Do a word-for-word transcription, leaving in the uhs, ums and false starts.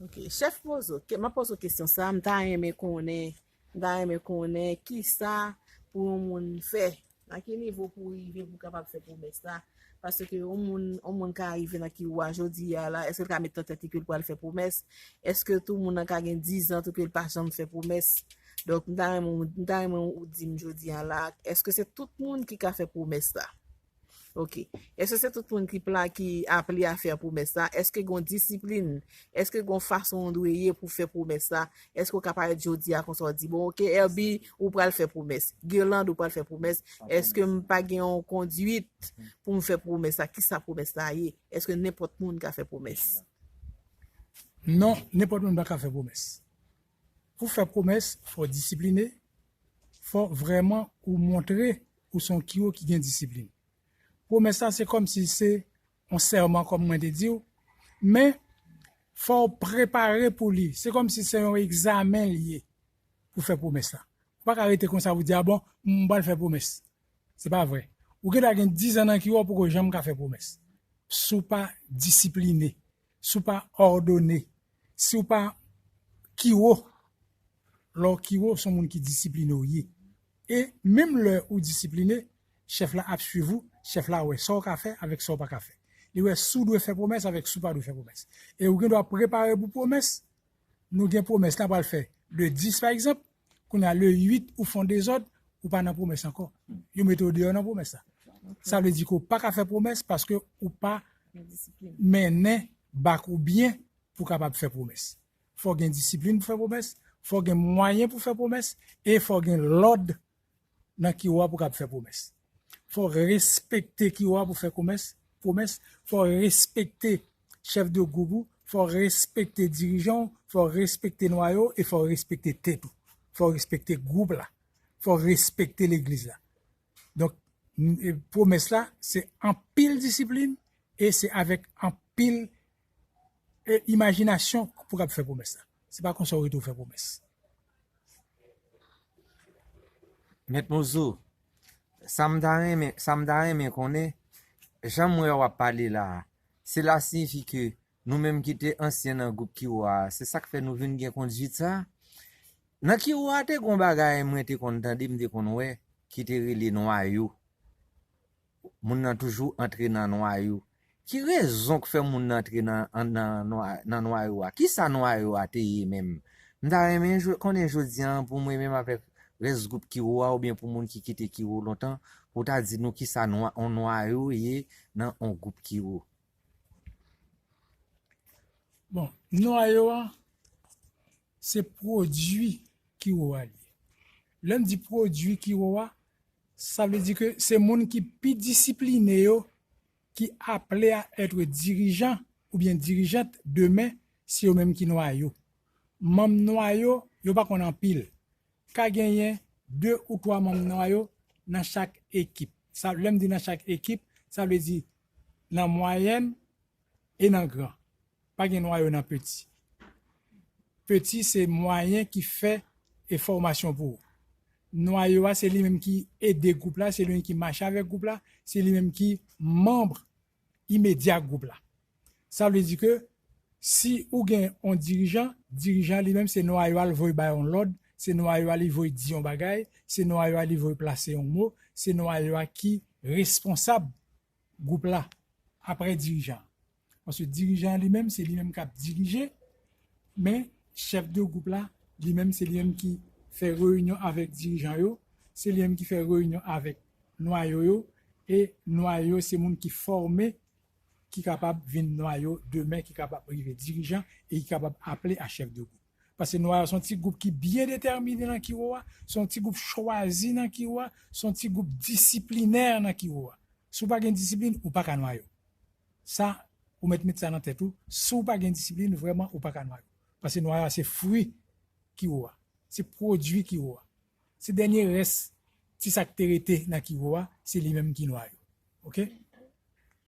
Ok, chèf Pozo, ke- m ap poze w kesyon sa, m ta renmen konnen, m ta renmen konnen kisa pou yon moun fè, nan ki nivo pou w rive pou w kapab fè pwomès la. Paske yon moun, yon moun ka rive nan Kiwo a jodi a la, èske l ka met nan tèt li ke l pral fè pwomès? Èske tou moun nan ka gen diz an tou ke l pa janm fè pwomès? Donk, m ta renmen, m ta renmen ou di m jodi a la, èske se tout moun ki ka fè pwomès la? Ok. Èske se tout moun ki pla, ki aple a fè pwomès la? Èske gon disiplin? Èske gon fason w dwe ye pou fè pwomès la? Èske w ka parèt jodi a konsa w di, bon, ok, Herby, ou pral fè pwomès. Guirlande, ou pral fè pwomès. Èske m pa gen yon konduit pou m fè pwomès la? Kisa pwomès la ye? Èske nenpòt moun ka fè pwomès? Non, nenpòt moun pa ka fè pwomès. Pou fè pwomès, fò w disipline, fò vrèman ou montre ou se yon Kiwo ki gen disiplin. Pwomès la se kòm si se yon sèman kòm mwen te di w, men fò w prepare pou li. Se kòm si se yon egzamen li ye pou fè pwomès la. Ou pa ka rete konsa pou di, a bon, m pral fè pwomès. Se pa vre. Ou gen dwa gen diz an nan Kiwo a, ou poko janm ka fè pwomès. Si w pa disipline, si w pa òdone, si w pa Kiwo, lè w Kiwo, se yon moun ki disipline w ye. E menm lè ou disipline, chèf la ap swiv ou, chèf la wè sa w ka fè avèk sa w pa ka fè. Li wè si w dwe fè pwomès avèk si w pa dwe fè pwomès. E ou gen dwa prepare pou pwomès, nou gen pwomès la pral fè le dis pa egzanp, kounye a le uit ou fè yon dezòd, ou pa nan pwomès ankò. Yo mete w deyò nan pwomès la. Sa vle di ke w pa ka fè pwomès paske ou pa mennen bak ou byen pou w kapab fè pwomès. Fò w gen disiplin pou fè pwomès, fò w gen mwayen pou fè pwomès, e fò w gen lòd nan Kiwo a pou w kapab fè pwomès. Fò w respekte Kiwo a pou fè pwomès, pwomès, fò w respekte chèf de gwoup ou, fò w respekte dirijan w, fò w respekte nwayo w e fò w respekte tèt ou. Fò w respekte gwoup la. Fò w respekte legliz la. Donk, pwomès la, se anpil disiplin e se avèk anpil e imajinasyon pou w ap fè pwomès la. Se pa konsa w rete w fè pwomès. Mèt Mozo, sa m ta renmen, sa m ta renmen konnen, jan m wè w ap pale la a, sela siyifi ke nou menm ki te ansyen nan gwoup Kiwo a, se sa k fè nou vin gen konduit sa a? Nan Kiwo a te gon bagay mwen te konn tande, m te konn wè, ki te rele nwayo. Moun nan toujou antre nan nwayo. Ki rezon k fè moun nan antre nan, nan, nan nwayo a? Kisa nwayo a te ye menm? M ta renmen konnen jodi a pou mwen menm avèk rès gwoup Kiwo a oubyen pou moun ki kite Kiwo lontan, pou w ta di nou kisa yon nwayo ye nan yon gwoup Kiwo. Bon, nwayo a, se pwodui Kiwo a li ye. Lè m di pwodui Kiwo a, sa vle di ke se moun ki pi disipline yo ki aple a èt dirijan oubyen dirijant demen, se yo menm ki nwayo. Manm nwayo, yo pa konn anpil. Ka genyen de ou twa manm nwayo nan chak ekip. Sa, lè m di nan chak ekip, sa vle di nan mwayèn e nan gran. Pa gen nwayo nan peti. Peti se mwayen ki fè e fòmasyon pou ou. Nwayo a se li menm ki ede gwoup la, se li menm ki mache avèk gwoup la, se li menm ki manm imedya gwoup la. Sa vle di ke si ou gen yon dirijan, dirijan li menm se nwayo a l voye bay yon lòd, se nwayo a li voye di yon bagay, se nwayo a li voye plase yon mo, se nwayo a ki responsab gwoup la apre dirijan. Paske dirijan an li menm, se li menm k ap dirije, men chèf de gwoup la, li menm, se li menm ki fè reyinyon avèk dirijan yo, se li menm ki fè reyinyon avèk nwayo yo, e nwayo se moun ki fòme, ki kapab vin nwayo demen, ki kapab rive dirijan e ki kapab aple a chèf de gwoup. Paske nwayo se yon ti gwoup ki byen detèmine nan Kiwo a, se yon ti gwoup chwazi nan Kiwo a, se yon ti gwoup disiplinè nan Kiwo a. Si w pa gen disiplin, ou pa ka nwayo. Sa, ou mèt met sa nan tèt ou. Si w pa gen disiplin, vrèman, ou pa ka nwayo. Paske nwayo a se fwi Kiwo a. Se pwodui Kiwo a. Se dènye rès ti sa k te rete nan Kiwo a, se li menm ki nwayo. Oke?